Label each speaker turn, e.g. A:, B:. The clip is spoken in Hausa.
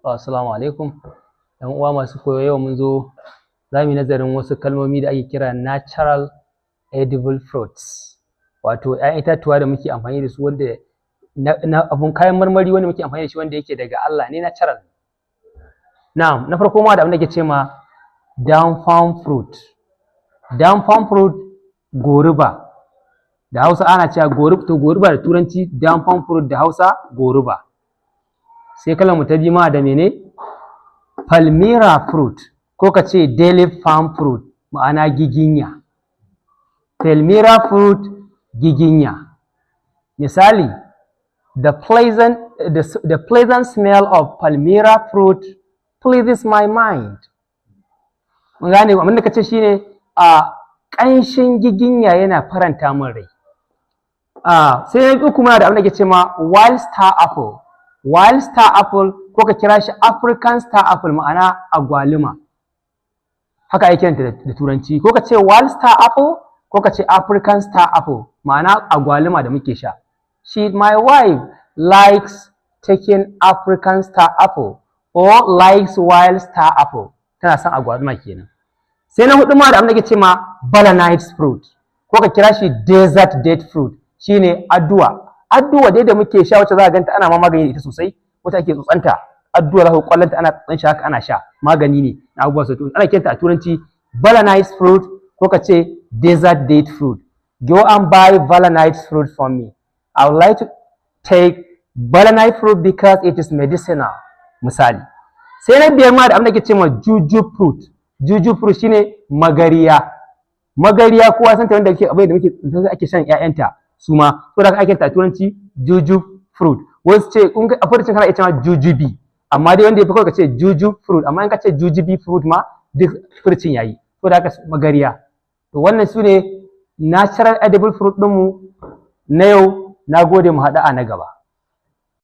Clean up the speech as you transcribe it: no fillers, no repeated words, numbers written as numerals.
A: Assalamu alaikum. ‘Yan uwa masu koyo, yau mun zo za mu yi nazarin wasu kalmomi da ake kira natural edible fruits, wato ‘ya'yan itatuwa da muke amfani da su, wanda na abun kayan marmari wanda muke amfani da shi, wanda yake daga Allah ne, natural. Na'am, na farko ma da abin da ake ce ma down fruit. Down fruit, goruba. Da Hausa ana cewa goruba, to goruba da Turanci down fruit, da Hausa goruba. Sai kalar mu ta biyu ma da mene? Palmyra fruit, ko ka ce date palm fruit, ma'ana giginya. Palmyra fruit, giginya. Misali, The pleasant smell of palmyra fruit pleases my mind." Mun gane? Abin da ka ce shine a ƙanshin giginya yana faranta min rai. Sai na uku muna da abin da ke ce ma wild star apple. Wild star apple, ko ka kira shi African star apple, ma'ana agwaluma. Haka ake kiranta da Turanci. Ko ka ce wild star apple, ko ka ce African star apple, ma'ana agwaluma da muke sha. My wife likes taking African star apple or likes wild star apple. Tana son agwaluma kenan. Sai na hudu ma da abin da ke ce ma balanites fruit, ko ka kira shi desert date fruit, shine aduwa. Aduwa dai da muke sha, wacce za a ganta ana ma magani da ita sosai, wacce ake tsotsanta. Aduwa za ka kwallonta ana tsotsan shi haka ana sha, magani ne na abubuwa sosai. Ana kiranta a Turanci balanites fruit, ko ka ce desert date fruit. "Go and buy balanites fruit for me. I would like to take balanite fruit because it is medicinal." Misali. Sai na biyar ma da abin da ke ce ma jujube fruit. Jujube fruit shine magariya. Magariya kowa san ta, wanda ake abin da muke ake shan ƴaƴanta su ma. Saboda haka ake ta Turanci jujube fruit. Wasu ce in a furcin kana iya cewa jujubi, amma dai wanda ya fi kawai ka ce jujube fruit, amma in ka ce jujubi fruit ma duk furcin yayi. Saboda haka magariya. To wannan su ne natural edible fruit ɗinmu na yau. Na gode, mu haɗu a na gaba.